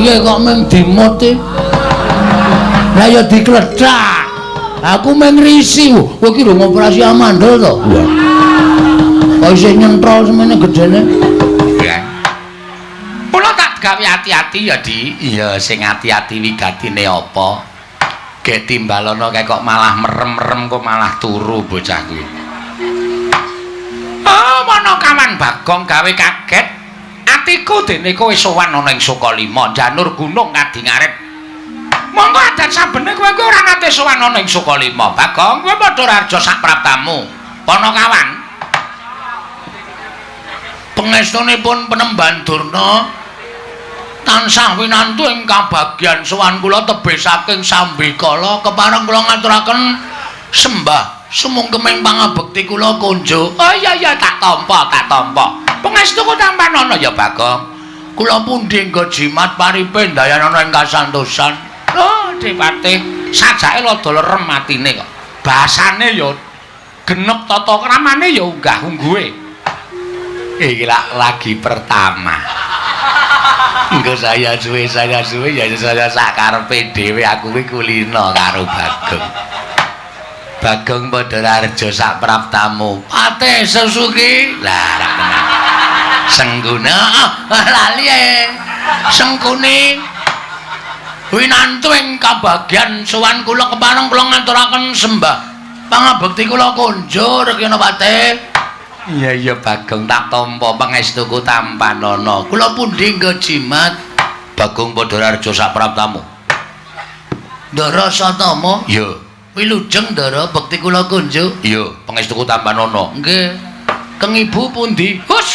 Piye kok mung dimut e? Lah ya diklethak. Aku mung risi. Kowe iki lho ngoperasi amandel to? Iya. Kok isih nyentrol semene gedene? Kula tak gawe ati-ati ya, Di. Iya, sing ati-ati wigatine apa? Gek timbalono kae kok malah merem-merem kok malah turu bocah kuwi. Oh, mana kawan Bagong gawe kaget. Atiku dene kowe sowan ana ing Sukalima, janur gunung ngadi ngarep. Monggo adat sabene kowe kuwi ora nate sowan ana ing Sukalima. Bagong, kowe padha raja sak praptamu. Panakawan. Pangestunipun Penemban Durna tansah winantu ing kabagyan sowan kula tebih saking sambikala kepareng kula ngaturaken sembah sumungkeming pangabekti kula konjuk. Oh iya iya, tak tampa, tak tampa. Pangestuku tampanana ya, Bagong. Kula pundi nggo jimat paripe ndayanana ing kasantosan. Oh, Dipatih, sajake rada lerem atine kok. Basane ya genep tata kramane ya unggah ungguhe. Iki lak lagi pertama. Engko saya suwe ya saya sak karepe dhewe aku kuwi kulino karo Bagong. Bagong padha raja sak praptamu. Pate Susuki. Lah rak tenan. Sengguna ah, lali e. Sengkuni winantu ing kabagyan sowan kula kepareng kula ngaturaken sembah pangabekti kula konjuk Rekina Pate. Iya iya Bagong, tak tampa pangestuku tampanana. Kula pundi nggo jimat? Bagong padha raja sak praptamu. Ndara Satama. Iya. Wilujeng Ndara, bekti kula kunjuk. Iya, pangestuku tampanana. Nggih. Keng ibu pundi? Hus.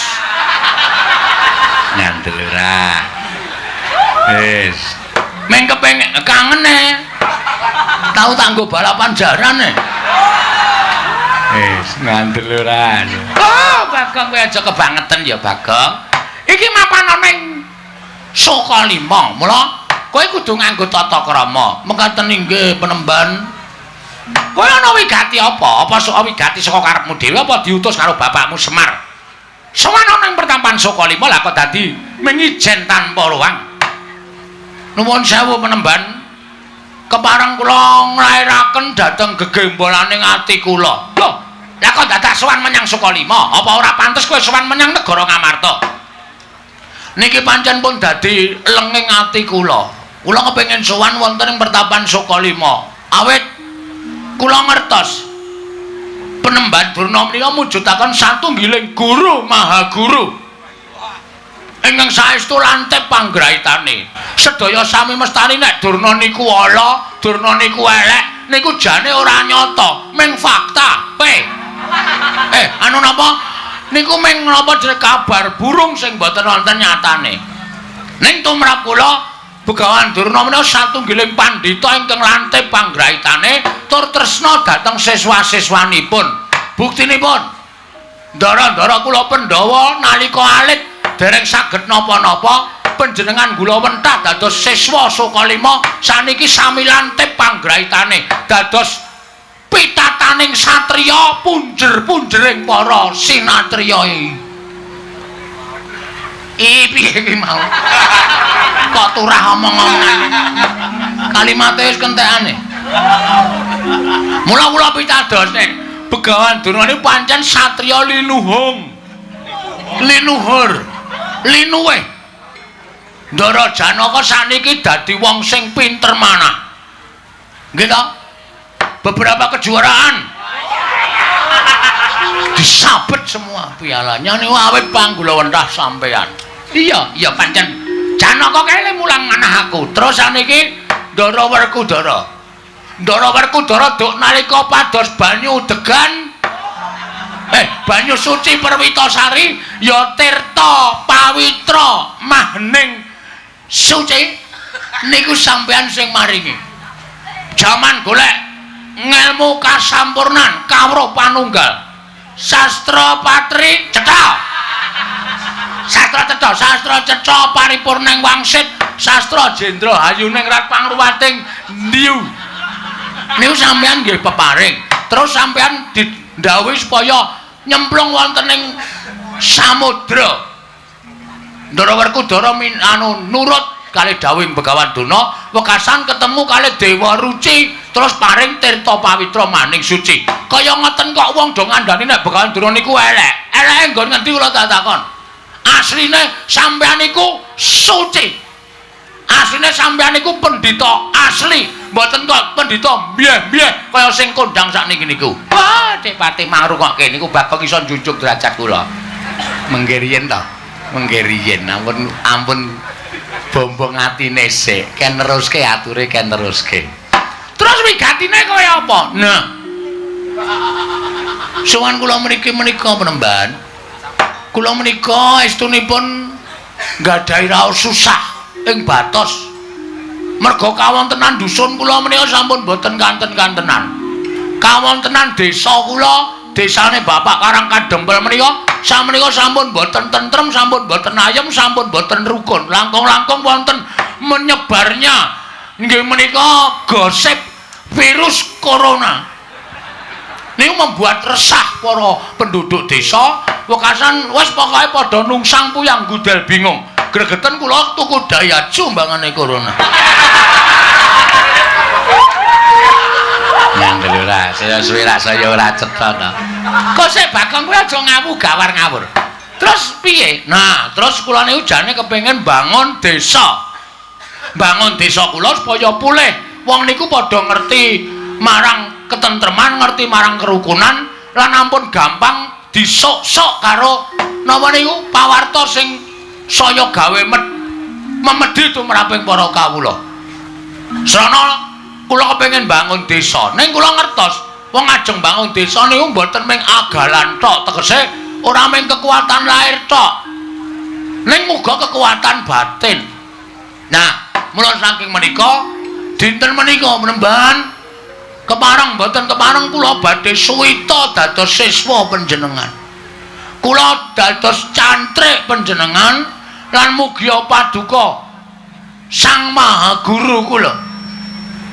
Ngandel ora. Wis. Meng kepengin kangen e. Tau tak nggo balapan jaran e. Wis, ngandel ora. Oh, Bagong kowe aja kebangetan ya, Bagong. Iki mapan ana ing Sukalima. Mula kowe kudu nganggo tata krama. Mekaten inggih Penemban. Kowe ana wigati apa? Apa sok wigati saka karepmu dhewe apa diutus karo bapakmu Semar? Sowan ana ing pertampan Sukalima lah kok dadi mengijen tanpa luang. Nuwun sewu Penemban. Kepareng kula nglairaken dhateng gegembolaning ati kula. Lho, lah kok dadak sowan menyang Sukalima? Apa ora pantes kowe sowan menyang negara Ngamarta? Niki pancen pun dadi lenging ati kula. Kula kepengin sowan wonten ing pertapan Sukalima. Awit kula ngertos Penemban Durna menika mujudaken satunggiling guru maha guru ingkang saestu lantip panggraitane. Sedaya sami mestani nek Durna niku ala, Durna niku elek, niku jane ora nyata, ming fakta. P. Anu napa? Niku ming napa jenenge kabar burung sing mboten wonten nyatane. Ning tumrap kula Begawan Durna menika satunggiling pandhita ingkang lantip panggraitane tur tresna dhateng siswa-siswanipun. Buktinipun ndara-ndara kula Pandhawa nalika alit dereng saged napa-napa, panjenengan gula wentah dados siswa Sukalima saniki sami lantip panggraitane dados pitataning satriya punjer-punjering para sinatriya. Iki piye iki mau? Kok turah omong-omongan. Kalimate wis kentekane. Mula kula pitados nek Begawan Durna niku pancen satriya linuhung. Linuhur. Linuwih. Ndara Janaka saniki dadi wong sing pinter manah. Nggih to? Beberapa kejuaraan disabet semua pialanya niku awit panggula wentah sampean. Iya, iya pancen Janaka kae mulang manah aku. Terus saniki Ndara Werkudara. Ndara Werkudara duk nalika pados banyu degan banyu suci Perwitasari ya tirta pawitra mahning suci niku sampean sing maringi. Jaman golek ngelmu kasampurnan kawruh panunggal. Sastra patri cetha. Sastra cetha, sastra cetha paripurning wangsit, sastra jendra hayuning rat pangruwating ndiu. Niku sampean nggih peparing. Terus sampean didhawuhi supaya nyemplung wonten ing samudra. Ndara Werkudara anu nurut kalih dawuhing Begawan Durna, wekasan ketemu kalih Dewa Ruci, terus paring tirta pawitra maning suci. Kaya ngoten kok wong do ngandani nek Begawan Durna niku elek. Eleke nggon ngendi kula tak takon. Asline sampean niku suci. Asline sampean niku pendhita asli, mboten kok pendhita mbyeh-mbyeh kaya sing kondang sakniki niku. Wah, Dik Patih mangrungokke niku Bagong iso njunjung derajat kula. Mengke riyen to. Mengke riyen ampun ampun bombong atine sik, ken neruske ature ken neruske. Terus wigatine kaya apa? Nah. Sowan kula mriki menika penemban. Kula menika estunipun nggadahi raos susah ing batos. Merga kawontenan dusun kula menika sampun boten kanten-kantenan. Kawontenan desa kula, desane Bapak Karang Kadempel menika samenika sampun boten tentrem, sampun boten ayem, sampun boten rukun. Langkung-langkung wonten menyebarnya nggih menika gosip virus corona. Niku membuat resah para penduduk desa, wekasan wis pokoke padha nungsang puyang gudel bingung. Gregeten kula tuku Daihatsu mbangane corona. Nyandel ora, saya suwe ra saya ora cetha to. Kok sik Bagong kuwi aja ngawu gawar ngawur. Terus piye? Nah, terus kula niku jane kepengin bangun desa. Bangun desa kula supaya pulih. Wong niku padha ngerti marang ketentreman, ngerti marang kerukunan lan ampun gampang disok-sok karo napa niku pawarta sing saya gawe memedhi tumraping para kawula. Srana kula kepengin bangun desa. Ning kula ngertos wong ajeng bangun desa niku mboten mung agalan tok, tegese ora mung kekuatan lahir tok. Ning uga kekuatan batin. Nah, mula saking menika dinten menika penemban kepareng mboten kepareng kula badhe suwita dados siswa panjenengan. Kula dados cantrik panjenengan lan mugia paduka Sang Maha Guru kula.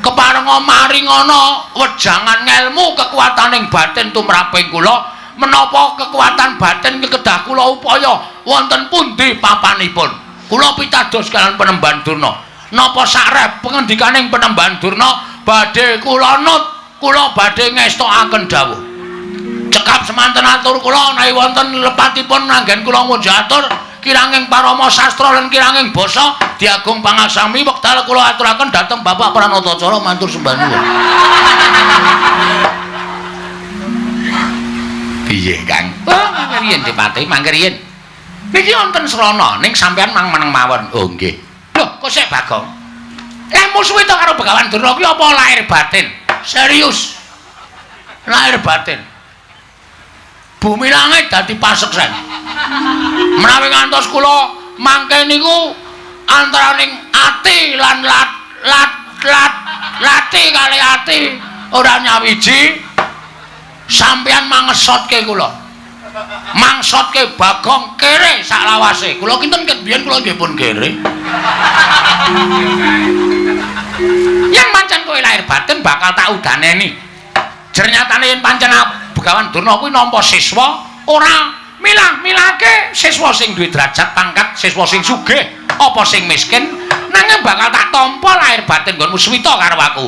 Keparenga maringana wejangan ngelmu kekuataning batin tumraping kula, menapa kekuatan batin kedah kula upaya wonten pundi papanipun. Kula pitados kalian Penemban Durna. Napa sakrep pengendikaning Penemban Durna badhe kula nut, kula badhe ngestokaken dawuh. Cekap semanten atur kula menawi wonten lepatipun anggen kula ngunjuk atur kiranging parama sastra lan kiranging basa diagung pangaksami wekdal kula aturaken dhateng Bapak Pranatacara matur sembah nuwun. Piye, Kang? Oh, mangke riyen Dipati, mangke riyen. Niki wonten srana ning sampean mang meneng mawon. Oh, nggih. Lho, kok sik Bagong? Lah musuhe to karo Begawan Durna kuwi apa lahir batin? Serius. Lahir batin. Bumi langit dadi paseksen. Menawi ngantos kula mangke niku antaraning ati lan lat lat lat lati kali ati ora nyawiji, sampeyan mangesotke kula. Mangsotke Bagong kere saklawase. Kula kinten ket biyen kula nggih pun kere. Yen pancen kowe lahir batin bakal tak udaneni. Jernyatane yen pancen Begawan Durna kuwi nampa siswa ora milah-milahke siswa sing duwe derajat pangkat, siswa sing sugih apa sing miskin, nanging bakal tak tampa lahir batin nggonmu suwita karo aku.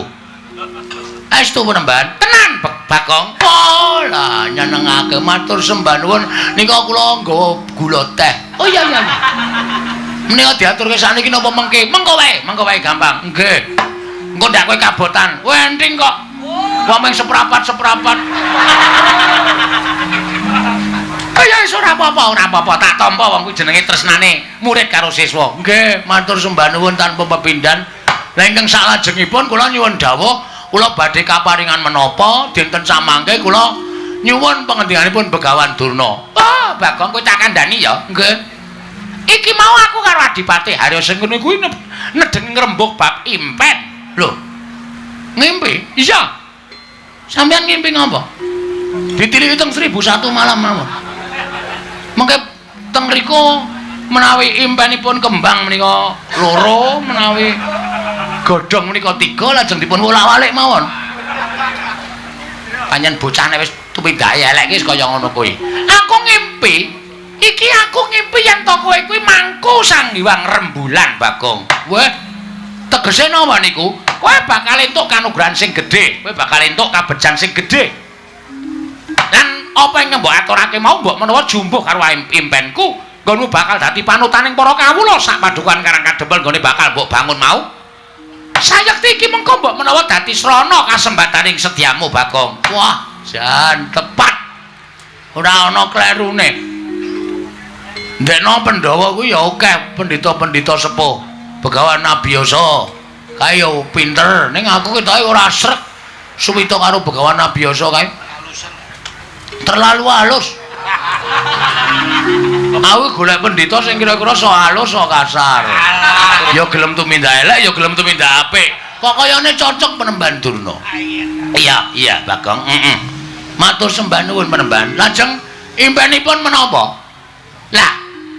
Estu penemban? Tenan Bagong. Oh, lah nyenengake matur sembah nuwun nika kula nggawa gula teh. Oh iya iya. Menika diaturke sakniki napa mengke? Mengko wae, mengko wae gampang. Nggih. Engko ndak kowe kabotan. Wenting kok. Wong mung seprapat-seprapat. Kaya iso ora apa-apa, ora apa-apa. Tak tampa wong kuwi jenenge tresnane murid karo siswa. Nggih, matur sembah nuwun tanpa pepindhan. Lah ingkang saklajengipun kula nyuwun dawuh, kula badhe kaparingan menapa dinten samangke kula nyuwun pangendikanipun Begawan Durna. Oh, Bagong kowe tak kandhani ya. Nggih. Iki mau aku karo Adipati Harya Sengkuni kuwi nedeng ngrembug bab impen. Lho. Ngimpi? Iya. Sampeyan ngimpi ngapa? Ditiliki teng 1001 malam mawon. Mengke teng riku menawi impenipun kembang menika loro, menawi godhong menika 3, lajeng dipun wolak-walik mawon. Pancen bocahne wis tumindake elek iki kaya ngono kuwi. Aku ngimpi Iki aku ngimpi yen to kowe kuwi mangku Sang Hyang Rembulan, Bagong. Weh, tegese napa niku? Kowe bakal entuk kanugrahan sing gedhe, kowe bakal entuk kabejan sing gedhe. Lan apa ingkang mbok aturake mau mbok menawa jumbuh karo impenku, nggonmu bakal dadi panutaning para kawula sak padukuhan Karang Kadempel nggone bakal mbok bangun mau. Sayekti iki mengko mbok menawa dadi srana kasembadaning sedyamu, Bagong. Wah, jan tepat. Ora ana klerune. Ndekno Pandhawa kuwi ya akeh pendhita-pendhita sepuh. Begawan Abiyasa kae ya pinter, ning aku ketoke ora srek suwita karo Begawan Abiyasa kae. Terlalu halus. Aku golek pendhita sing kira-kira so halus so kasar. Ya gelem tumindak elek, ya gelem tumindak apik. Kok kayane cocok Penemban Durna. Iya, iya, Bagong. Heeh. Matur sembah nuwun Penemban. Lajeng impenipun menapa? Lah,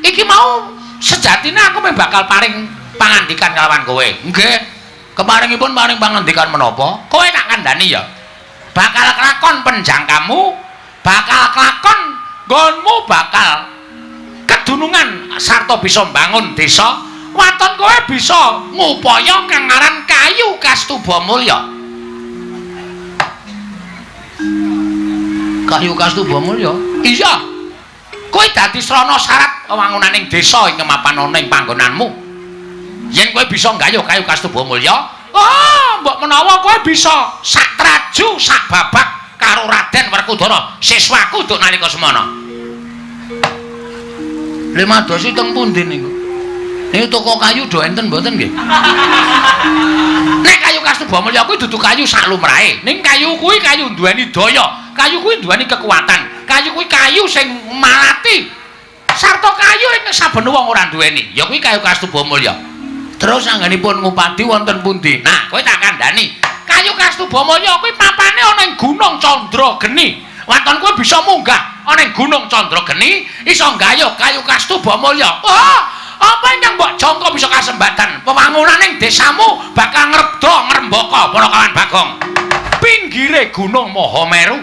iki mau sejatine aku meh bakal paring pangandikan kalawan kowe. Nggih. Keparingipun paring pangandikan menapa? Kowe tak kandhani ya. Bakal kelakon penjangkamu, bakal kelakon nggonmu bakal kedunungan sarta bisa mbangun desa. Waton kowe bisa ngupaya kang aran kayu Kastuba Mulya. Kayu Kastuba Mulya? Iya. Kowe dadi srana syarat wewangunaning desa ing mapan ana ing panggonanmu. Yen kowe bisa nggayuh kayu Kastuba Mulya, oh, mbok menawa kowe bisa sak traju sak babak karo Raden Werkudara, siswaku duk nalika semana. Limadosi teng pundi niku? Niku toko kayu do enten mboten nggih? Nek kayu Kastuba Mulya kuwi dudu kayu sak lumrahe. Ning kayu kuwi kayu duweni daya, kayu kuwi duweni kekuatan, kayu kuwi kayu sing malati. Sarta kayu ing saben wong ora duweni, ya kuwi kayu Kastuba Mulya. Terus anggenipun ngupadi wonten pundi? Nah, kowe tak kandhani. Kayu Kastuba Mulya kuwi papane ana ing Gunung Candrageni. Waton kowe bisa munggah ana ing Gunung Candrageni, iso nggayuh kayu Kastuba Mulya. Oh, apa ingkang mbok jangka bisa kasembadan? Wewangunaning desamu bakal ngrebda ngrembaka para kawan Bagong. Pinggire Gunung Mahameru.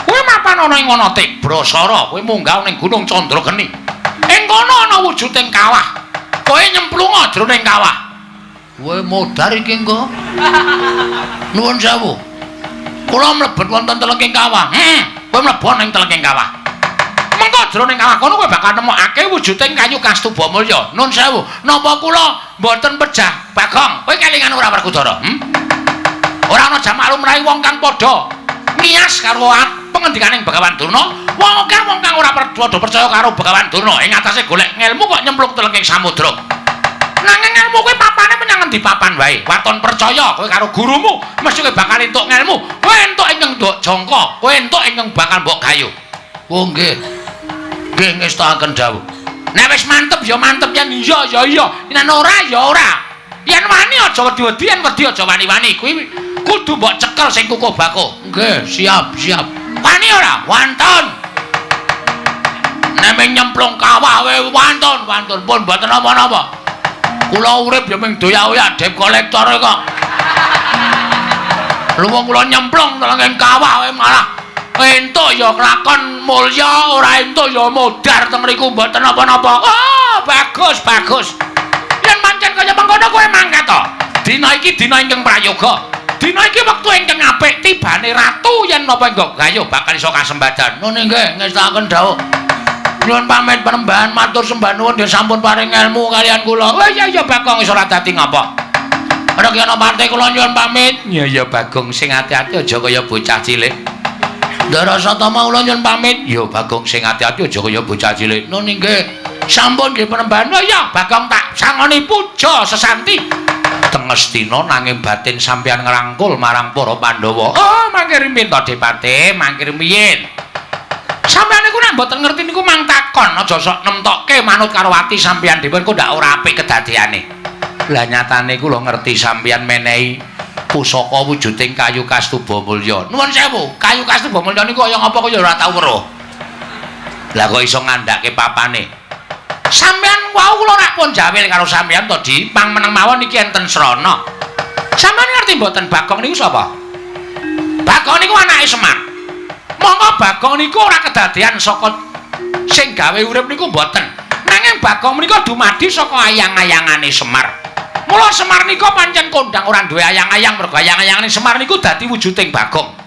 Kowe mapan ana ing ana Tibrasara, kowe munggah ning Gunung Candrageni. Ing kono ana wujuding kawah. Kowe nyemplunga jroning kawah. Kowe modar iki engko. Nuwun sewu. Kula mlebet wonten telenging kawah. Kowe mlebu ning telenging kawah. Mengko jroning kawah kono kowe bakal nemokake wujuding kayu Kastuba Mulya. Nun sewu, napa kula mboten pejah Bagong? Kowe kelingan ora Werkudara? Ora ana jamak lumrahe wong kang padha ngiyas karo pengendikaning Begawan Durna. Wong akeh wong kang ora padha percaya karo Begawan Durna ing atase golek ngelmu kok nyemplung telenging samudra. Nanging ngelmu kuwi papane menyang endi papan wae. Waton percaya kowe karo gurumu, mesti kowe bakal entuk ngelmu. Kowe entuk ingkang mbok jangka, kowe entuk ingkang bakal mbok gayuh. Oh nggih. Nggih ngestakaken dawuh. Nek wis mantep ya mantep, yen iya ya iya, yen ora ya ora. Yen wani aja wedi-wedi, yen wedi aja wani-wani. Kuwi kudu mbok cekel sing kukuh bakuh. Nggih, siap, siap. Wani ora? Wantun. Nek ming nyemplung kawah wae wantun, wantun pun mboten napa-napa. Kula urip ya ming doyak-oyak debt collector kok. Luwung kula nyemplung telenging kawah wae malah entuk ya kelakon mulya, ora entuk ya modar teng mriku mboten napa-napa. Oh, bagus, bagus. Yen pancen kaya mengkono kowe mangkat to. Dina iki dina ingkang prayoga. Dina iki wektu ingkang apik tibane ratu yen napa engko gayuh bakal iso kasembadan. Nun nggih ngestakaken dawuh. Nyuwun pamit Penemban, matur sembah nuwun nggih sampun paring ilmu kaliyan kula. Oh iya iya Bagong wis ora dadi ngapa. Ora kaya parte kula nyuwun pamit. Iya iya Bagong sing ati-ati aja kaya bocah cilik. Ndara Satama kula nyuwun pamit. Ya Bagong sing ati-ati aja kaya bocah cilik. Nun nggih. Sampun nggih Penemban. Oh iya Bagong tak sangoni puja sesanti. Tengestina nanging batin sampeyan ngrangkul marang para Pandhawa. Oh mangke rimin to Depate, mangke rumiyin. Sampeyan niku nek mboten ngerti niku mang takon, aja sok nemtokke manut karo ati sampeyan dhewe kok ndak ora apik kedadeane. Lah nyatane kula ngerti sampeyan menehi pusaka wujuding kayu Kastuba Mulya. Nuwun sewu, kayu Kastuba Mulya niku kaya ngapa kaya ora tau weruh. Lah kok iso ngandhake papane? Sampeyan wau kula rak pun jawil karo sampeyan to, Di. Pang meneng mawon iki enten srana. Sampeyan ngerti mboten Bagong niku sapa? Bagong niku anake Semar. Monggo Bagong niku ora kedadean saka Sing gawe urip niku mboten. Nanging Bagong menika dumadi saka ayang-ayangane Semar. Mula Semar nika pancen kondang ora duwe ayang-ayang mergo ayang-ayangane Semar niku dadi wujuding Bagong.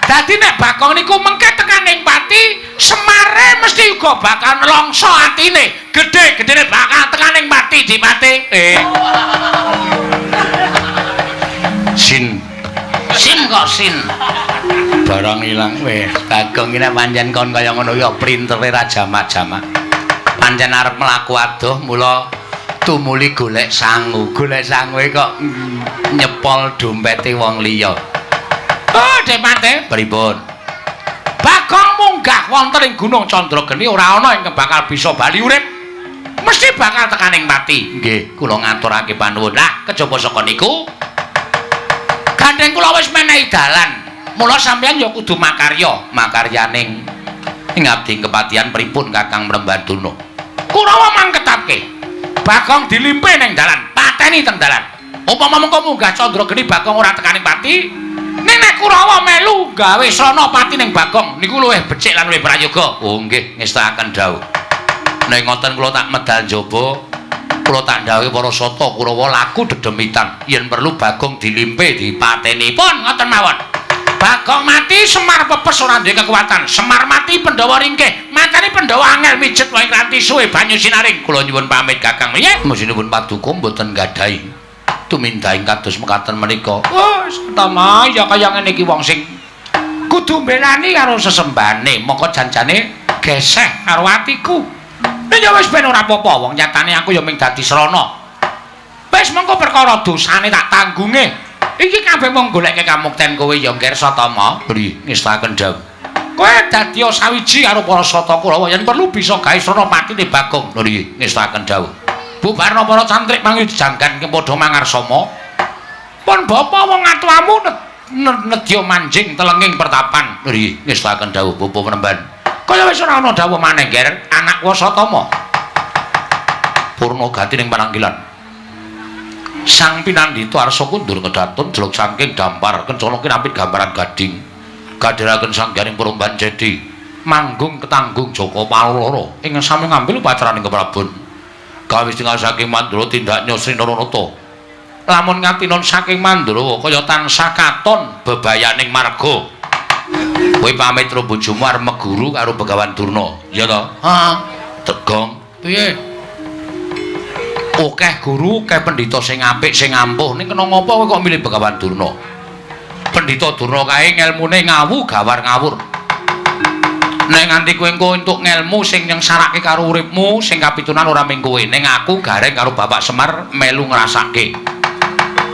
Dadi nek Bagong niku mengke tekaning pati, Semare mesti uga bakal nelongso atine. Gedhe-gedhene bakal tekaning pati dipate. Sin. Sin kok sin. Barang ilang wis. Bagong iki nek pancen kon kaya ngono ya printere ra jamak-jamak. Pancen arep mlaku adoh mula tumuli golek sangu. Golek sangue kok nyepol dompete wong liya. Oh, Depate, pripun? Bagong munggah wonten ing Gunung Candrageni ora ana ingkang bakal bisa bali urip. Mesti bakal tekaning pati. Nggih, kula ngaturake panuwun. Lah, kejaba saka niku, gandeng kula wis menehi dalan. Mula sampeyan ya kudu makarya, makaryaning ing abdi kepatihan pripun Kakang Mrembandana? Kurawa mangketapke. Bagong dilimpe ning dalan, pateni teng dalan. Upama mengko munggah Candrageni Bagong ora tekaning pati, nek Kurawa melu gawe srana pati ning Bagong niku luwih becik lan luwih prayoga. Oh nggih, ngestakaken dawuh. Nek ngoten kula tak medal njaba, kula tak ndhawuhi para sata Kurawa laku dedemitan yen perlu Bagong dilimpe dipateni. Pun ngoten mawon. Bagong mati Semar pepes ora duwe kekuatan. Semar mati Pandhawa ringkih. Mateni Pandhawa angel mijet wae ranti suwe banyu sinaring. Kula nyuwun pamit Kakang. Nggih, mesinipun paduka mboten gadahi tumindahing kados mekaten menika. Oh, Satama ya kaya ngene iki wong sing kudu mbelani karo sesembane, mongko janjane geseh karo atiku. Ya wis ben ora apa-apa, wong nyatane aku ya mung dadi srana. Wis mengko perkara dosane tak tanggunge. Iki kabeh mung goleke kamukten kowe ya Ngger Satama. Bri ngestakaken dawuh. Kowe dadi sawiji karo para sata Kurawa yen perlu bisa gawe srana patine Bagong. Bri ngestakaken dawuh. Bubarna para cantrik mangi janggan padha mangarsama. Pun bapa wong atuamu nedya manjing telenging pertapan. Bri ngestakaken dawuh Bapa Mremban. Kaya wis ora ana dawuh maneh Ngger, anak Wasatama. Purna gati ning pananggilan. Sang pinandhita arsa kundur kedatun jeluk saking dampar kencana kinapit gambaran gading. Gadheraken sangganing peromban cedi. Manggung ketanggung Jaka Paloro ing sami ngambil upacaraning keprabon. Kawis tinggal saking Mandura tindak Sri Naranata. Lamun ngatinon saking Mandura kaya tansah katon bebayaning marga. Kowe pamit karo bojomu arep meguru karo Begawan Durna, ya to? Heeh. Tegong. Piye? Akeh guru, akeh pendhita sing apik, sing ampuh. Ning kena ngopo kowe kok milih Begawan Durna? Pendhita Durna kae ngelmune ngawu gawar ngawur. Nek nganti kowe engko entuk ngelmu sing nyengsarake karo uripmu, sing kapitunan ora mung kowe, ning aku gareng karo Bapak Semar melu ngrasake.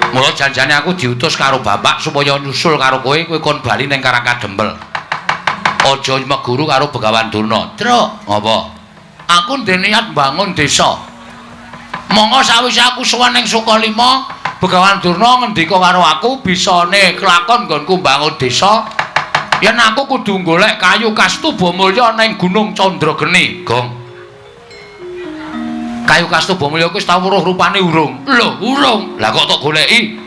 Mula janjane aku diutus karo bapak supaya nyusul karo kowe, kowe kon bali ning Karangkadempel. Aja meguru karo Begawan Durna. Truk, apa? Aku ndek niat mbangun desa. Monggo sawise aku sowan ning Sukalima, Begawan Durna ngendika karo aku bisane kelakon nggonku mbangun desa. Yen aku kudu golek kayu kastuba mulya ning Gunung Candrageni. Gong. Kayu kastuba mulya kuwi wis tau weruh rupane urung? Lho, urung. Lah kok tok goleki?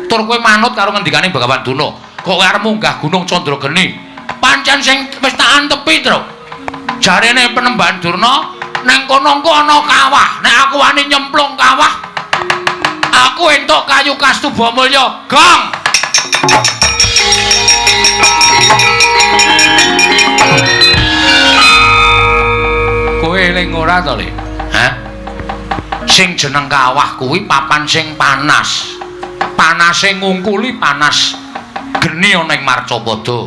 Tur kowe manut karo ngendikane Begawan Durna. Kok kowe arep munggah Gunung Candrageni? Pancen sing wis tak antepi, Truk. Jarene Penemban Durna nang kono engko ana kawah. Nek aku wani nyemplung kawah, aku entuk kayu kastuba mulya. Gong. Kowe eling ora to, Le? Hah? Sing jeneng kawah kuwi papan sing panas. Panase ngungkuli panas geni ana ing Marcapada.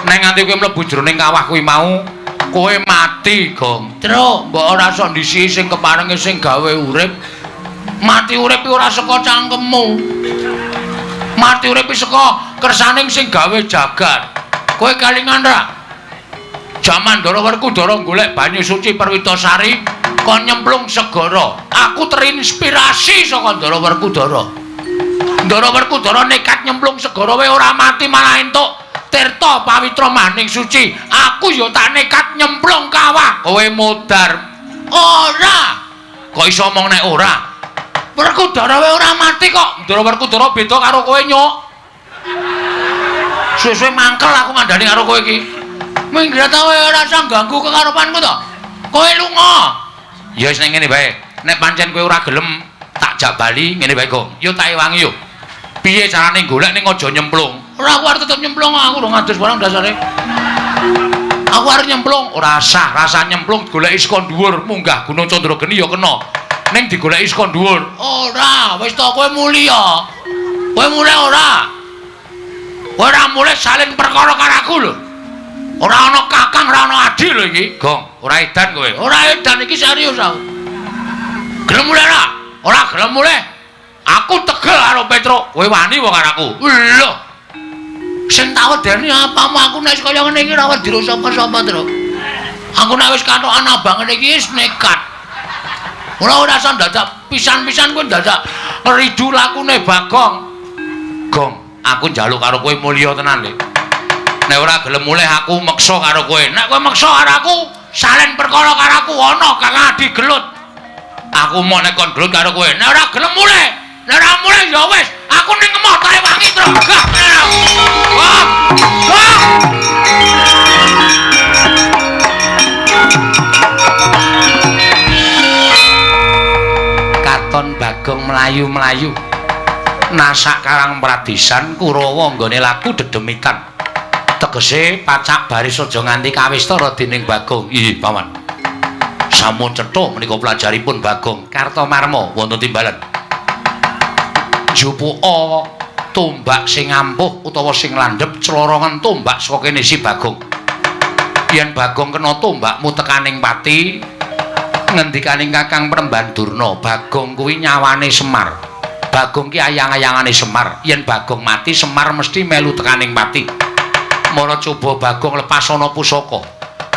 Nek nganti kowe mlebu jroning kawah kuwi mau, kowe mati, Gong. Truk, mbok ora sok ndisiki sing keparenge sing gawe urip. Mati urip ora saka cangkemmu. Mati urip saka kersaning sing gawe jagat. Kowe kelingan ra? Jaman Ndara Werkudara golek banyu suci Perwitasari kon nyemplung segara. Aku terinspirasi saka Ndara Werkudara. Ndara Werkudara nekat nyemplung segara wae ora mati malah entuk tirta pawitra maning suci. Aku ya tak nekat nyemplung kawah. Kowe modar. Ora. Kok iso omong nek ora? Werkudara wae ora mati kok. Ndara Werkudara beda karo kowe, Nyuk. Suwe-suwe mangkel aku ngandani karo kowe iki. Minggir ta kowe ora usah ganggu kekarepanku to. Kowe lunga. Ya wis ning ngene wae. Nek pancen kowe ora gelem tak jak bali ngene wae, Gong. Yo tak ewangi yo. Piye carane golek ning aja nyemplung? Ora aku arep tetep nyemplung, aku urung ngadus barang dasare. Aku arep nyemplung, ora sah, rasa nyemplung goleki saka dhuwur, munggah Gunung Candrageni ya kena. Ning digoleki saka dhuwur. Ora, wis to kowe mulya. Kowe mulih ora? Kowe ora mulih salin perkara karo aku lho. Ora ana kakang, ora ana adi lho iki. Gong, ora edan kowe. Ora edan iki serius aku. Gelem mulih ora? Ora gelem mulih. Aku tegel karo Petruk. Kowe wani wae karo aku. Lho. Sing tak wedeni apamu aku nek kaya ngene iki ora wedi sapa-sapa, Truk. Aku nek wis katokan abang ngene iki wis nekat. Ora ora usah dadak pisan-pisan kowe dadak ridu lakune Bagong. Gong, aku njaluk karo kowe mulya tenan, Lik. Nek ora gelem mulih aku meksa karo kowe. Nek kowe meksa karo aku, salen perkara karo aku ana Kakang Adi gelut. Aku mau nek kon gelut karo kowe. Nek ora gelem mulih, nek ora mulih ya wis, aku ning emoh tak ewangi, Truk. Gah. Wah. Wah. Katon Bagong mlayu-mlayu nasak Karang Pradisan Kurawa nggone laku dedemitan. Tegese pacak baris aja nganti kawistara dening Bagong. Ih, Paman. Sampun cetha menika pelajaripun Bagong Kartomarma wonten timbalan. Jupuka tombak sing ampuh utawa sing landhep clorongan tombak saka kene si Bagong. Yen Bagong kena tombakmu tekaning pati, ngendikaning Kakang Premban Durna, Bagong kuwi nyawane Semar. Bagong ki ayang-ayangane Semar. Yen Bagong mati, Semar mesti melu tekaning pati. Mara coba Bagong lepas ana pusaka.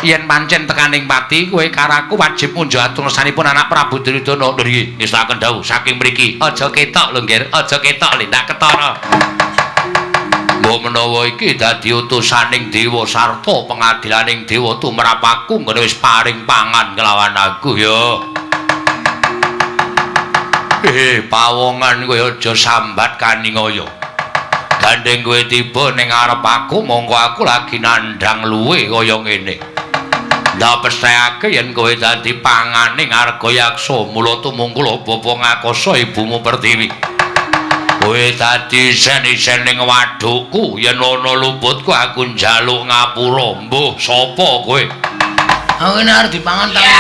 Yen pancen tekaning pati, kowe karo aku wajib munjuk atur ngersanipun anak Prabu Duryudana. Lho nggih, ngestakaken dawuh saking mriki. Aja ketok lho, Nggir. Aja ketok lho, ndak ketara. Mbok menawa iki dadi utusaning dewa sarta pengadilaning dewa tumrap aku nggone wis paring pangan kelawan aku ya. Pawongan kowe aja sambat kaningaya. Gandeng kowe tiba ning ngarep aku mongko aku lagi nandhang luwe kaya ngene. Ndak pesthekake yen kowe dadi pangane Argayaksa mula tumungkul bapa ngakasa ibumu Pertiwi. Kowe dadi isen-isen ning wadukku yen ana luputku aku njaluk ngapura. Mbuh sapa kowe? Aku ngene arep dipangan tangi.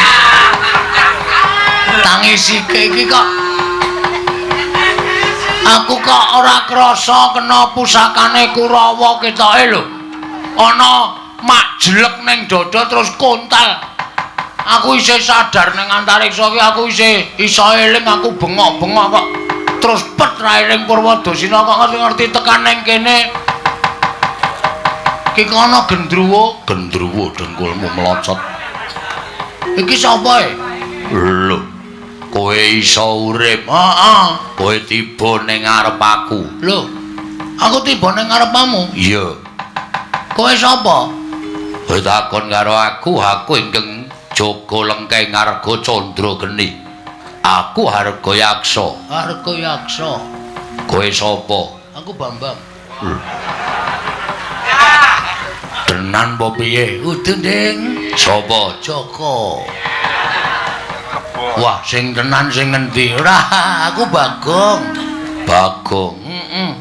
Tangi sike iki kok. Aku kok ora krasa kena pusakane Kurawa ketoke lho. Ana mak jelek ning dada terus kontal. Aku isih sadar ning antariksa iki aku isih iso eling aku bengok-bengok kok. Terus pet rairing Purwadasina kok ngerti-ngerti tekan ning kene. Ki kono gendruwo, gendruwo dengkulmu melocot. Iki sapa e? Lho, kowe iso urip. Heeh. Kowe tiba ning ngarep aku. Lho, aku tiba ning ngarepmu? Iya. Kowe sapa? Kowe takon karo aku, aku ingkang jaga lengkeng Arga Candrageni. Aku Argayaksa. Argayaksa. Kowe sapa? Aku Bambang. Tenan apa piye? Udu, Ding. Sapa? Joko. Wah, sing tenan sing ngendi? Ora, aku Bagong. Bagong. Heeh.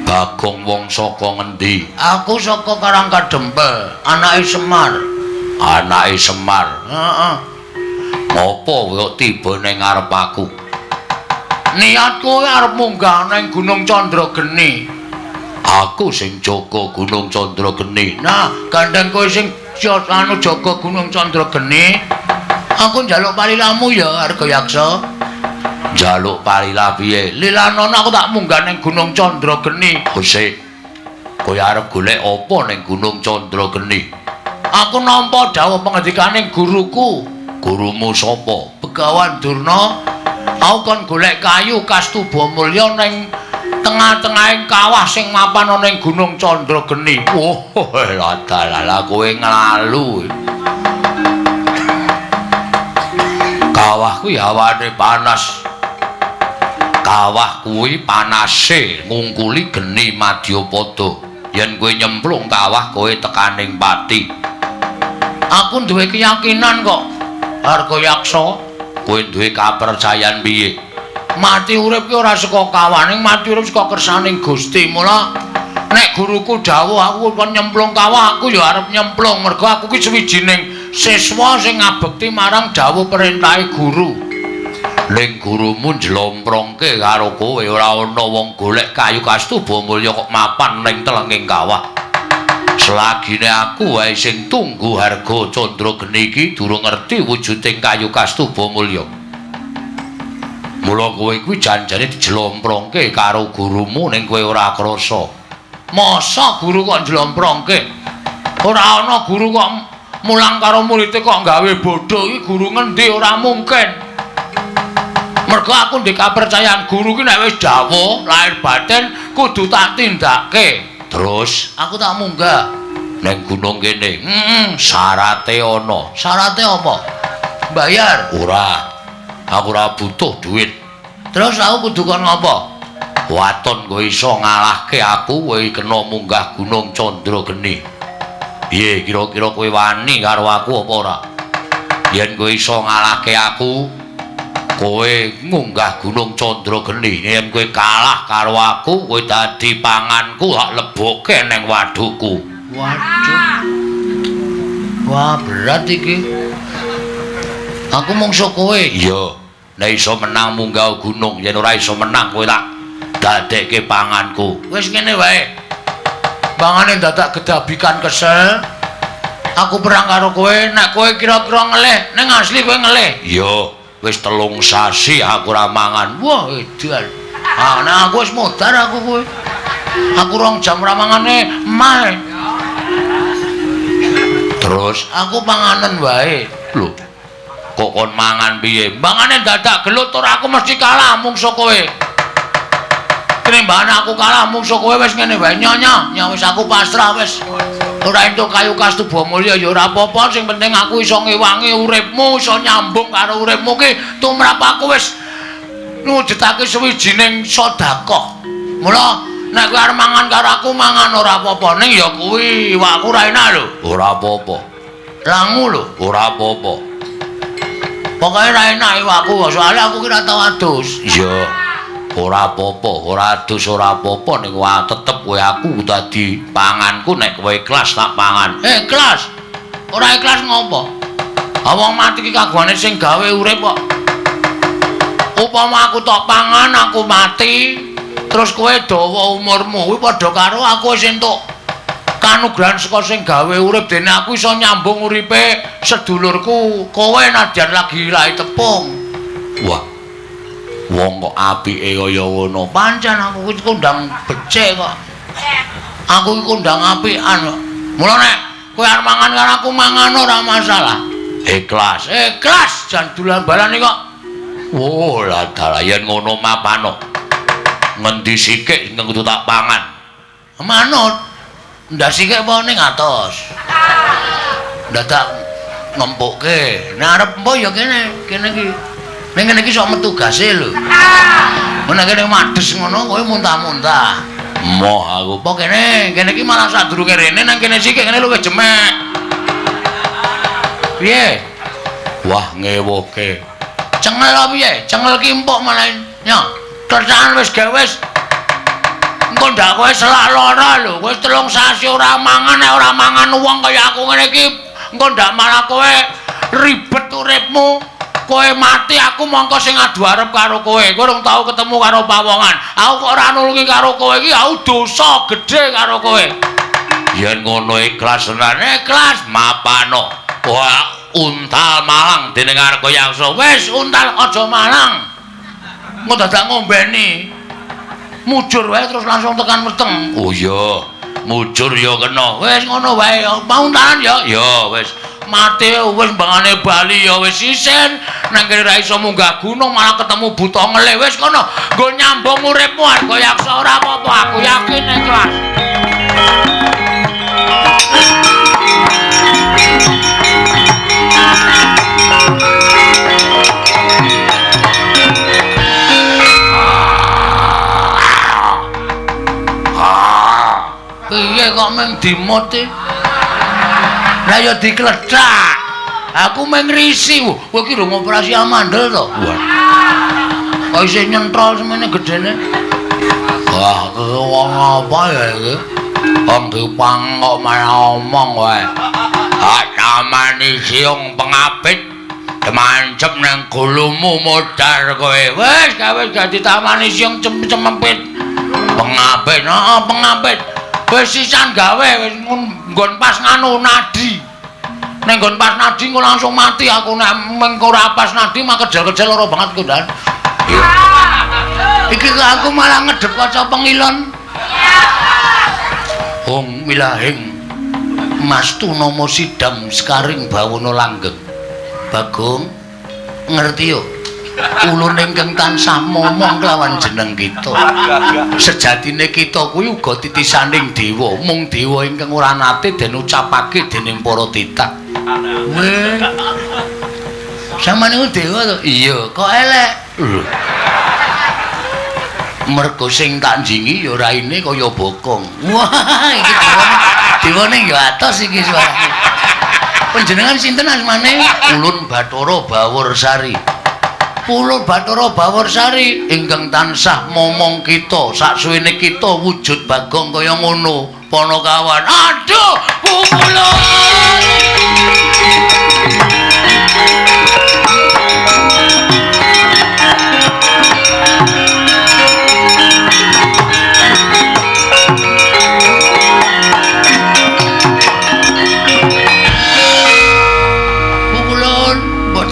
Bagong wong saka ngendi? Aku saka Karang Kadempel, anake Semar. Anake Semar. Heeh. Ngopo kok tiba ning ngarep aku? Niatku arep munggah ning Gunung Candrageni. Aku sing jaga Gunung Candrageni. Nah, gandeng kowe sing anu jaga Gunung Candrageni, aku njaluk palilamu ya, Argayaksa. Njaluk palila piye? Lilanono aku tak munggah ning Gunung Candrageni. Sik. Kowe arep golek apa ning Gunung Candrageni? Aku nampa dawuh pengendikaning guruku. Gurumu sapa? Begawan Durna. Aku kon golek kayu Kastuba Mulya ning tengah-tengahing kawah sing mapan ana ning Gunung Candrageni. Oh, ladalah kowe nglalu. Kawah kuwi hawane panas. Kawah kuwi panase ngungkuli geni madyapada. Yen kowe nyemplung kawah kowe tekaning pati. Aku duwe keyakinan kok. Argayaksa, kowe duwe kapercayan piye? Mati urip ki ora saka kawah, ning mati urip saka kersaning Gusti. Mula nek guruku dawuh aku kon nyemplung kawah, aku ya arep nyemplung mergo aku ki suwijining siswa sing ngabekti marang dawuh perintahe guru. Ning gurumu njlomprongke karo kowe ora ana wong golek kayu kastuba mulya kok mapan ning telenging kawah. Selagine aku wae sing tunggu harga Candra Geni iki durung ngerti wujuding kayu kastuba mulya. Mula kowe kuwi janjane dijlomprongke karo gurumu ning kowe ora krasa. Masa guru kok njlomprongke? Ora ana guru kok mulang karo muridé kok gawe bodho iki guru ngendi ora mungkin. Mergo aku ndek kapercayaan guru ki nek wis dawuh lahir batin kudu tak tindake. Terus aku tak munggah ning gunung kene. Heeh, syarate ana. Syarate apa? Bayar? Ora. Aku ora butuh duit. Terus aku kudu kon ngopo? Waton kowe iso ngalahke aku, kowe kena munggah Gunung Candra Geni. Piye kira-kira kowe wani karo aku apa ora? Yen kowe iso ngalahke aku, kowe ngunggah Gunung Candra Geni. Yen kowe kalah karo aku, kowe dadi panganku, tak lebokke ning wadukku. Waduh. Wah, berat iki. Aku mungsuh kowe. Iya. Nek iso menang munggah gunung, yen ora iso menang kowe tak dadekke panganku. Wis ngene wae. Pangane dadak gedabikan kesel. Aku perang karo kowe, nek kowe kira-kira ngelih, ning asli kowe ngelih. Iya. Wis 3 sasi aku ora mangan. Wah, edan. Ah, nek aku wis modar aku kowe. Aku 2 jam ora mangane emah. Terus aku panganen wae. Lho, kok kon mangan piye? Mangane dadak gelut ora aku mesti kalah mungsuh kowe. Tinimbang aku kalah mungsuh kowe wis ngene wae nyonya, nya wis aku pasrah wis. Ora entuk kayu kastuba mulya ya ora apa-apa, sing penting aku iso ngewangi uripmu, iso nyambung karo uripmu ki tumrap aku wis ngujudake suwijining sedekah. Mula nek kowe arep mangan karo aku mangan ora apa-apa, ning ya kuwi iwakku ora enak lho. Ora apa-apa. Langu lho, ora apa-apa. Pokoke ora enak iwakku, soalnya aku ki ora tau adus. Iya. Ora apa-apa, ora adus ora apa-apa ning wae tetep kowe aku dadi panganku nek kowe ikhlas tak pangan. Ikhlas. Ora ikhlas ngopo? Ha wong mati ki kagungane sing gawe urip kok. Upama aku tok pangan aku mati, terus kowe dawa umurmu kuwi padha karo aku wis entuk kanugrahan saka sing gawe urip dene aku iso nyambung uripe sedulurku kowe nadyan lagi lahi tepung. Wah. Wong kok apike kaya ngono. Pancen aku kuwi kondang becik kok. Aku iki kondang apikan kok. Mula nek kowe arep mangan karo aku mangan ora masalah. Ikhlas. Ikhlas jan dolan balane kok. Oh, lah dalah yen ngono mapano. Ngendi sikik sing kudu tak pangan? Manut. Ndak sikik apa ning atos. Dadak ngempukke. Nek arep empo ya kene, kene iki. Ning ngene iki sok metu gase lho. Nek kene mades ngono kowe muntah-muntah. Moh aku. Apa kene? Kene iki malah sadurunge rene nang kene sikik kene luwih jemek. Piye? Wah, ngewoke. Cengel apa piye? Cengel ki empuk malah. Nyo, kerjaan wis gawe wis. Engko ndak kowe selak lara lho. Kowe 3 sasi ora mangan, nek ora mangan wong kaya aku ngene iki, engko ndak malah kowe ribet uripmu. Kowe mati aku mongko sing adu arep karo kowe. Kowe urung tau ketemu karo pawongan. Aku kok ora nulungi karo kowe iki aku dosa gedhe karo kowe. Yen ngono ikhlas tenan, ikhlas mapano. Wah, untal malang dening Argayaksa. Wis untal aja malang. Engko dadak ngombeni. Mujur wae terus langsung tekan weteng. Oh iya, mujur ya kena. Wis ngono wae, pauntalan ya. Ya wis. Mati wis mbangane bali ya wis isin nang kene ra iso munggah gunung malah ketemu buta ngelih. Wis kono nggo nyambung uripmu Argayaksa ora apa-apa aku yakin ikhlas. Piye kok mung dimut e. Lah ya diklethak. Aku mung ngrisi. Kowe iki rung operasi amandel to? Wah. Kok isih nyentrol semene gedene. Wah, wong apa ya iki? Wong dipang kok malah omong wae. Ah, tamani siung pengapit demancep nang gulumu modar kowe. Wis gawe dadi tamani siung cempit. Pengapit, heeh, pengapit. Wis sisan gawe wis nggon pas nganu nadi. Ning nggon pas nadi engko langsung mati aku nek mengko ora pas nadi mah kejel-kejel lara banget ku ndan. Iki kok aku malah ngedep kaca pengilon. Hong wilahing mastu nama sidam sekaring bawana langgeng. Bagong ngerti yo. Ulun ingkang tansah momong kelawan jeneng kita. Sejatine kita kuwi uga titisaning dewa, mung dewa ingkang ora nate den ucapake dening para titah. Weh. Sampeyan niku dewa to? Iya, kok elek. Lho. Mergo sing tak njingi ya raine kaya bokong. Wah, iki dewane. Dewane ya atos iki suarane. Panjenengan sinten asmane? Ulun Bathara Bawursari. Ulun Bathara Bawursari ingkang tansah momong kita saksuwene kita wujud Bagong kaya ngono. Panakawan. Aduh, pukulun.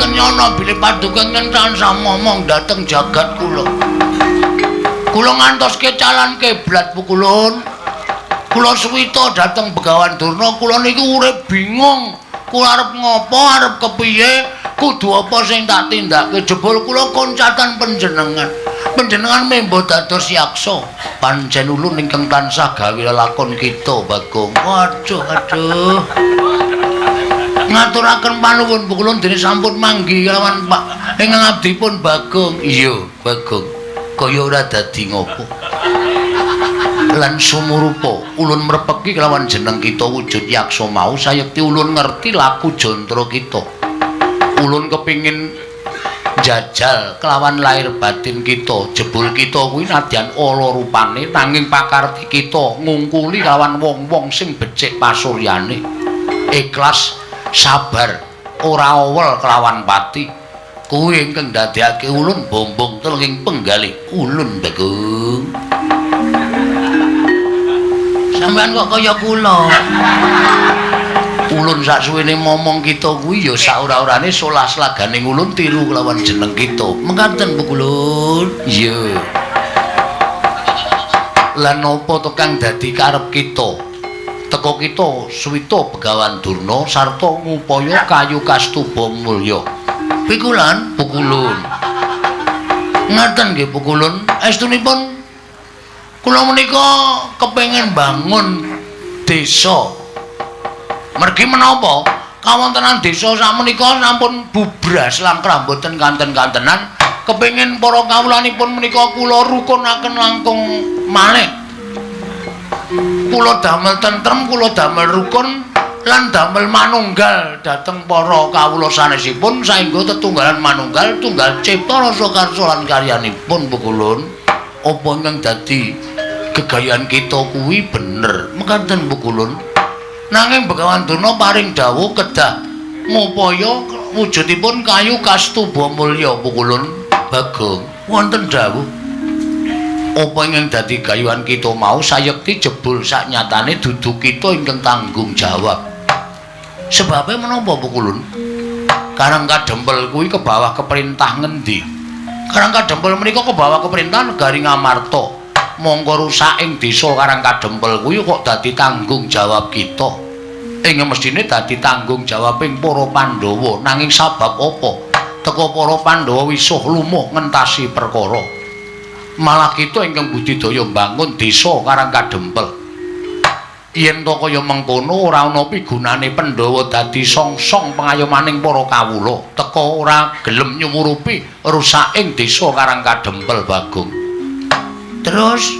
Nyono bilih paduka ingkang tansah momong dhateng jagat kula. Kula ngantos kecalan kiblat pukulun. Kula suwita dhateng Begawan Durna, kula niku urip bingung. Kula arep ngopo, arep kepiye, kudu apa sing tak tindake. Jebul kula koncatan panjenengan. Panjenengan membo dados yaksa. Pancen ulun ingkang tansah gawe lelakon kita, Bagong. Waduh, aduh. Ngaturaken panuwun pukulun dene sampun manggi kelawan Pak ingkang abdipun Bagong. Iya, Bagong. Kaya ora dadi ngopo. Lan sumurupa ulun mrepeki kelawan jeneng kita wujud yaksa mau sayekti ulun ngerti laku jantра kita. Ulun kepingin jajal kelawan lahir batin kita. Jebul kita kuwi nadyan ala rupane nanging pakarti kita ngungkuli kelawan wong-wong sing becik pasuryane. Ikhlas, sabar, ora owel kelawan pati. Kuwi ingkang ndadekake ulun bombong telenging penggalih ulun Bagong. Sampeyan kok kaya kula. Ulun saksuwene momong kita kuwi ya sak ora-orane solah slaganing ulun tiru kelawan jeneng kita. Mekaten pukulun. Iya. Lan napa to kang dadi karep kita? Teko kita suwita Begawan Durna sarta ngupaya kayu kastuba mulya. Pikulan pukulun. Ngaten nggih pukulun. Estunipun kula menika kepengin bangun desa. Mergi menapa kawontenan desa sakmenika sampun bubras langkrah mboten kanten-kantenan. Kepengin para kawulanipun menika kula rukunaken langkung malih. Kula damel tentrem, kula damel rukun lan damel manunggal dhateng para kawula sanesipun saengga tetunggalan manunggal tunggal cipta rasa karsa lan karyanipun pukulun. Apa ingkang dadi gegayan kita kuwi bener mekaten pukulun. Nanging Begawan Durna paring dawuh kedah ngupaya wujudipun kayu kastuba mulya pukulun. Bagong wonten dawuh apa ingkang dadi gayuhan kita mau sayekti jebul saknyatane dudu kita ingkang tanggung jawab. Sebabe menapa pukulun? Karang Kadempel kuwi kebawah keperintah ngendi? Karang Kadempel menika kebawah keperintah negari Ngamarta. Mongko rusak ing desa Karang Kadempel kuwi kok dadi tanggung jawab kita. Ing mestine dadi tanggung jawab ing para Pandhawa. Nanging sabab apa? Teka para Pandhawa wisuh lumuh ngentasi perkara. Malah kita ingkang budidaya mbangun desa Karang Kadempel. Yen to kaya mengkono ora ana pigunane Pandhawa dadi songsong pengayomaning para kawula. Teka ora gelem nyumurupi rusaking desa Karang Kadempel Bagong. Terus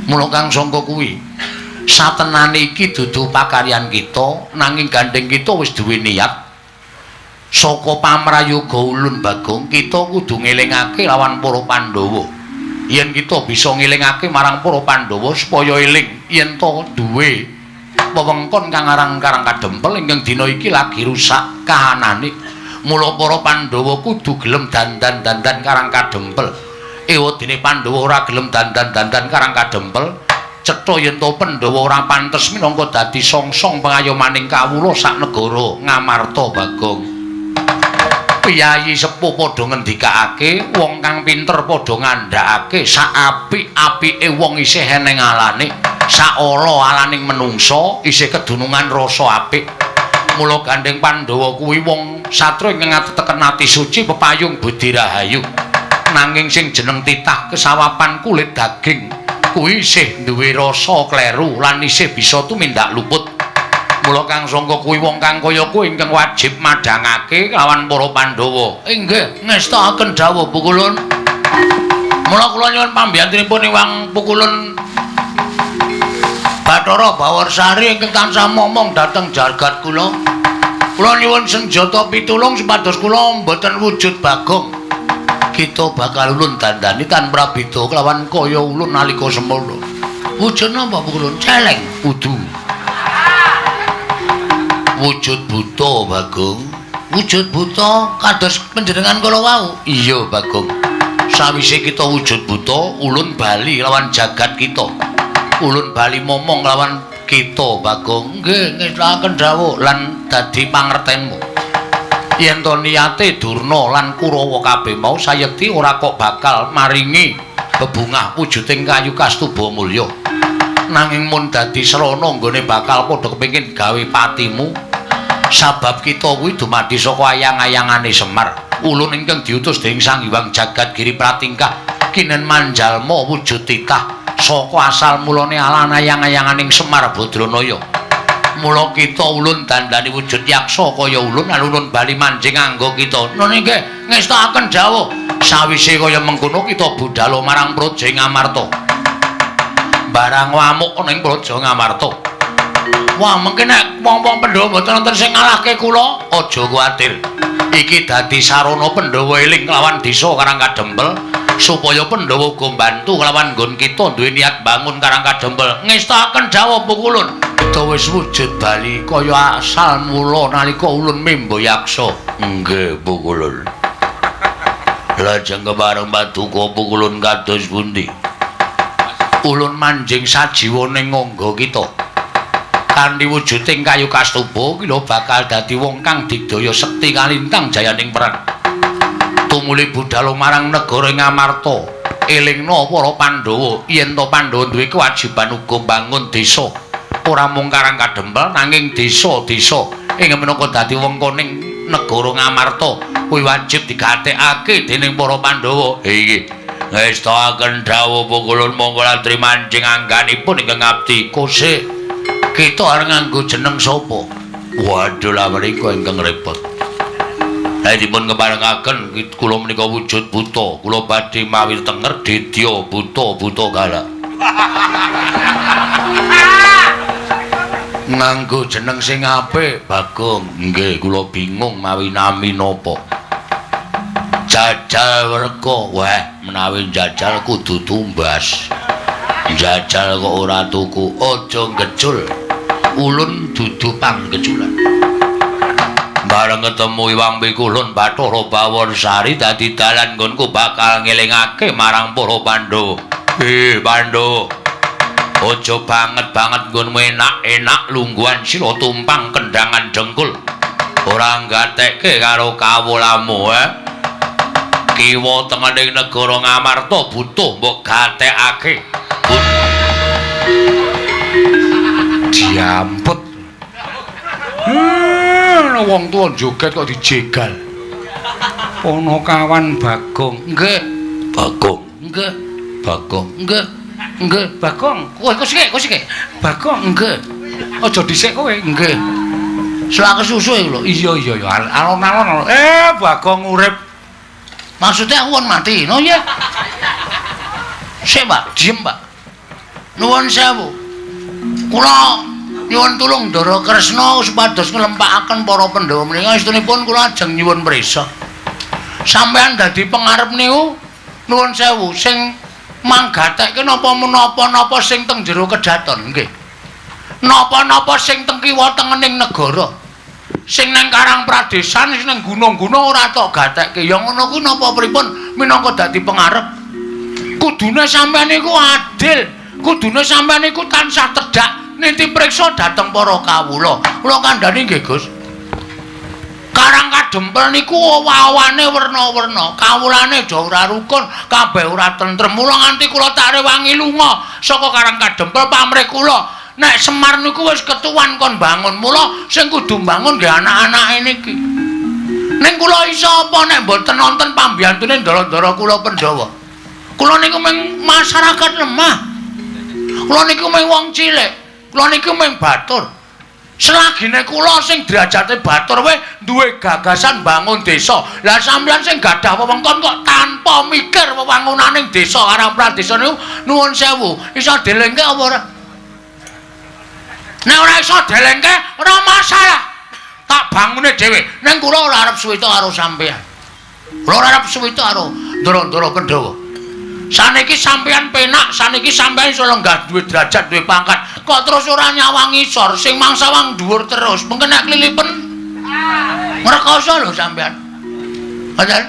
mula kang sangka kuwi Satenane iki dudu pakaryan kita, nanging gandeng kita wis duwe niat. Saka pamrayoga ulun Bagong, kita kudu ngelingake lawan para Pandhawa. Yen kita bisa ngelingake marang para Pandhawa supaya eling yen to duwe wewengkon kang aran Karang Kadempel ingkang dina iki lagi rusak kahanane. Mula para Pandhawa kudu gelem dandan-dandan Karang Kadempel. Ewadene Pandhawa ora gelem dandan-dandan Karang Kadempel, cetha yen to Pandhawa ora pantes minangka dadi songsong pengayomaning kawula sak negara Ngamarta Bagong. Piyayi sepuh padha ngendikake, wong kang pinter padha ngandhakake, sak apik-apike wong isih eneng alane, sak ala-alaning menungsa isih kedunungan rasa apik. Mula gandeng Pandhawa kuwi wong satria ingkang ateteken ati suci pepayung budi rahayu. Nanging sing jeneng titah kesawapan kulit daging kuwi isih duwe rasa kleru lan isih bisa tumindak luput. Mula Kang Sangka kuwi wong kang kaya kuwi ingkang wajib madhangake lawan para Pandhawa. Inggih, ngestakaken dawuh Pukulun. Mula kula nyuwun pambiyantunipun Iwang Pukulun Bathara Bawarsari ingkang tansah momong dhateng jagat kula. Kula nyuwun senjata pitulung supados kula mboten wujud Bagong. Kita bakal ulun dandani tan prabeda kelawan kaya ulun nalika semono. Wujud napa Pukulun? Celeng. Kudu. Wujud buta Bagong. Wujud buta kados panjenengan kala wau. Iya Bagong. Sawise kita wujud buta, ulun bali lawan jagat kita. Ulun bali momong lawan kita Bagong. Nggih, ngestakaken dawuh lan dadi pangertenmu. Yen to niate Durna lan Kurawa kabeh mau sayekti ora kok bakal maringi bebungah wujuding kayu kastuba mulya. Nanging mun dadi srana nggone bakal padha kepengin gawe patimu. Sabab kita kuwi dumadi saka ayang-ayangane Semar. Ulun ingkang diutus dening Sang Hyang Jagat Giri Pratingkah kinen manjalma wujud titah saka asal mulane alan ayang-ayanganing Semar Badranaya. Mula kita ulun dandani wujud yaksa kaya ulun lan ulun bali manjing anggo kita. Nun inggih ngestakaken dawuh. Sawise kaya mengkono kita budhal marang Praja Ngamarta. Barang ngamuk ana ing Praja Ngamarta. Wah, mengke nek wong-wong Pandhawa mboten wonten sing ngalahke kula, aja kuwatir. Iki dadi sarana Pandhawa eling kelawan desa Karang Kadempel supaya Pandhawa uga mbantu kelawan nggon kita duwe niat bangun Karang Kadempel. Ngestakaken dawuh Pukulun. Kita wis wujud bali kaya asal mula nalika ulun membo yaksa. Nggih, Pukulun. Lajeng kepareng paduka Pukulun kados pundi? Ulun manjing sajiwa ning ngangga kita. Kanthi wujuding kayu kastuba kila bakal dadi wong kang digdaya sekti kalintang jayaning perang. Tumuli budhal marang negara Ngamarta, elingna para Pandhawa yen to Pandhawa duwe kewajiban uga mbangun desa. Ora mung Karang Kadempel nanging desa-desa ing minangka dadi wengkoning negara Ngamarta kuwi wajib digatekake dening para Pandhawa. Iki ngestakaken dawuh Pukulun monggo latri manjing angganipun ingkang ngabdi. Kosek kita arep nganggo jeneng sapa? Waduh, lha menika ingkang repot. Lah dipun keparengaken kula menika wujud buta, kula badhe mawi tenger dedya buta-buta galak. Nganggo jeneng sing apik, Bagong. Nggih, kula bingung mawi nami napa. Jajal werka. Wah, menawi jajal kudu tumbas. Jajal kok ora tuku, aja ngecul. Ulun dudu panggeculan. Bareng ketemu Iwang Pikulun Bathara Bawarsari dadi dalan nggonku bakal ngelingake marang para Pandhawa. Pandhawa. Aja banget-banget nggonmu enak-enak lungguhan sila tumpang kendangan dengkul. Ora nggatekke karo kawulamu, eh. Kiwa tengening negara Ngamarta butuh mbok gatekake. Diamput. Wong tuwa joget kok dijegal. Ponokawan Bagong. Nggih. Bagong. Nggih. Bagong. Nggih. Nggih, Bagong. Kowe kok sik. Bagong. Nggih. Aja dhisik kowe. Nggih. Selak kesusu iku lho. Iya iya ya, alon-alon. Bagong urip. Maksudnya aku won mati, no ya? Sik, Pak, diem, Pak. Nuwun sewu. Kula nyuwun tulung Ndara Kresna supados nglempakaken para Pandhawa menika estunipun kula ajeng nyuwun prisa. Sampeyan dadi pengarep niku nuwun sewu sing manggatekke napa menapa-napa sing teng jero kedaton nggih. Napa-napa sing teng kiwa tengening negara. Sing nang Karang Pradesan sing nang gunung-gunung ora tok gatekke. Ya ngono kuwi napa pripun minangka dadi pengarep. Kudune sampeyan niku adil, kudune sampeyan niku tansah tedhak niti priksa dhateng para kawula. Kula kandhani nggih, Gus. Karang Kadempel niku owah-owane werna-werna, kawulane aja ora rukun, kabeh ora tentrem. Mula nganti kula tak rewangi lunga saka Karang Kadempel pamrih kula. Nek Semar niku wis ketuwan kon bangun, mula sing kudu bangun nggih anak-anake niki. Ning kula iso apa nek mboten nonton pambiyantune ndara-ndara kula Pandhawa. Kula niku mung masyarakat lemah. Kula niku mung wong cilik. Kula niku mung batur. Selagine kula sing derajate batur wae duwe gagasan bangun desa. Lah sampeyan sing gadah wewengkon kok tanpa mikir wewangunaning desa Karang Pradesa niku nuwun sewu, iso dilengke apa ora? Nek ora iso dilengke ora masalah. Tak bangune dhewe. Ning kula ora arep suwita karo sampeyan. Kula ora arep suwita karo ndara-ndara Pandhawa. Saniki sampeyan penak, saniki sampeyan iso lenggah duwe derajat, duwe pangkat. Kok terus ora nyawang ngisor, sing mangsawang dhuwur terus. Mengko nek klilipen ngrekoso lho sampeyan. Ngoten.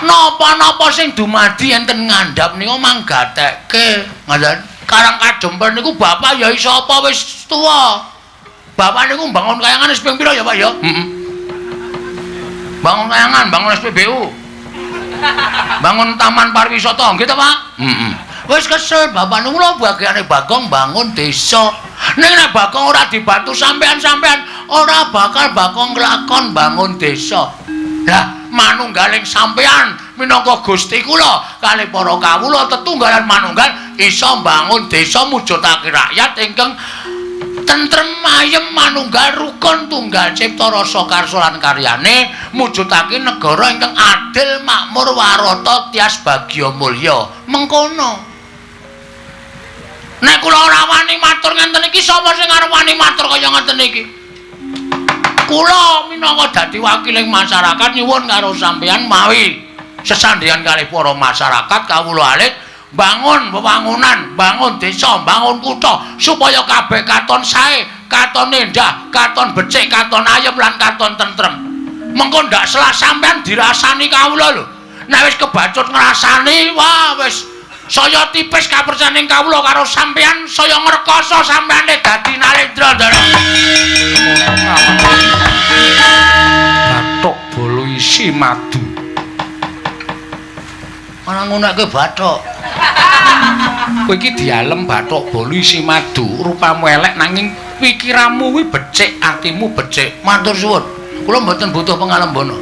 Napa-napa sing dumadi enten ngandhap niku manggatekke. Ngoten. Karang Kadempel niku bapak ya iso apa wis tuwa. Bapak niku mbangun kayangan wis ping pira ya, Pak ya? Heeh. Bangun kayangan, bangun SPBU. Bangun taman pariwisata, nggih ta, Pak? Heeh. Wis kesel bapak niku lho bagiane Bagong bangun desa. Ning nek Bagong ora dibantu sampean-sampean ora bakal Bagong nglakon bangun desa. Lah manunggaling sampean minangka Gusti kula kalih para kawula tetunggalan manunggal iso mbangun desa mujudake rakyat ingkang tentrem ayem manunggal rukun tunggal cipta rasa karsa lan karyane mujudake negara ingkang adil makmur warata tias bagya mulya. Mengkono. Nek kula ora wani matur ngenten iki sapa sing arep wani matur kaya ngenten iki? Kula minangka dadi wakiling masyarakat nyuwun karo sampeyan mawi sesandhingan kalih para masyarakat kawula alit bangun wewangunan, bangun desa, bangun kutha supaya kabeh katon sae, katon endah, katon becik, katon ayem lan katon tentrem. Mengko ndak selah sampeyan dirasani kawula lho. Nek wis kebacut ngrasani, wah wis saya tipis kapercayaning kawula karo sampeyan, saya ngrekoso sampeyane dadi Nalendra, Ndara. Bathok bolo isi madu. Ora ngonekke bathok. Kowe iki dialem bathok bolo isi madu, rupamu elek nanging pikiranmu kuwi becik, atimu becik. Matur suwun. Kula mboten butuh pengalembana.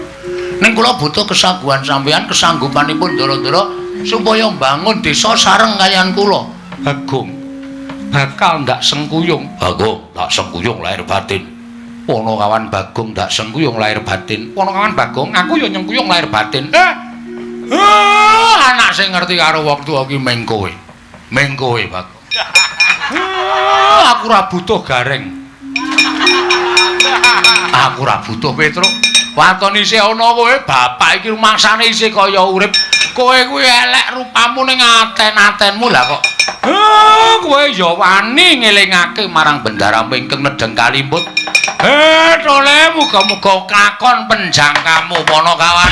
Ning kula butuh kesaguhan sampeyan, kesanggupanipun ndara-ndara supaya mbangun desa sareng kaliyan kula. Bagong bakal ndak sengkuyung. Bagong tak sengkuyung lahir batin. Ponokawan Bagong ndak sengkuyung lahir batin. Ponokawan Bagong, aku ya nyengkuyung lahir batin. Anak sing ngerti karo wong tuwa ki meng kowe. Meng kowe, Bagong. Aku ora butuh gareng. Aku ora butuh Petruk. Waton isih ana kowe, bapak iki rumangsane isih kaya urip. Kowe kuwi elek rupamu ning aten-atenmu lah kok. Kowe ya wani ngelingake marang bendara ingkang nedheng kalimput. Tole muga-muga kakon penjangkamu Ponokawan.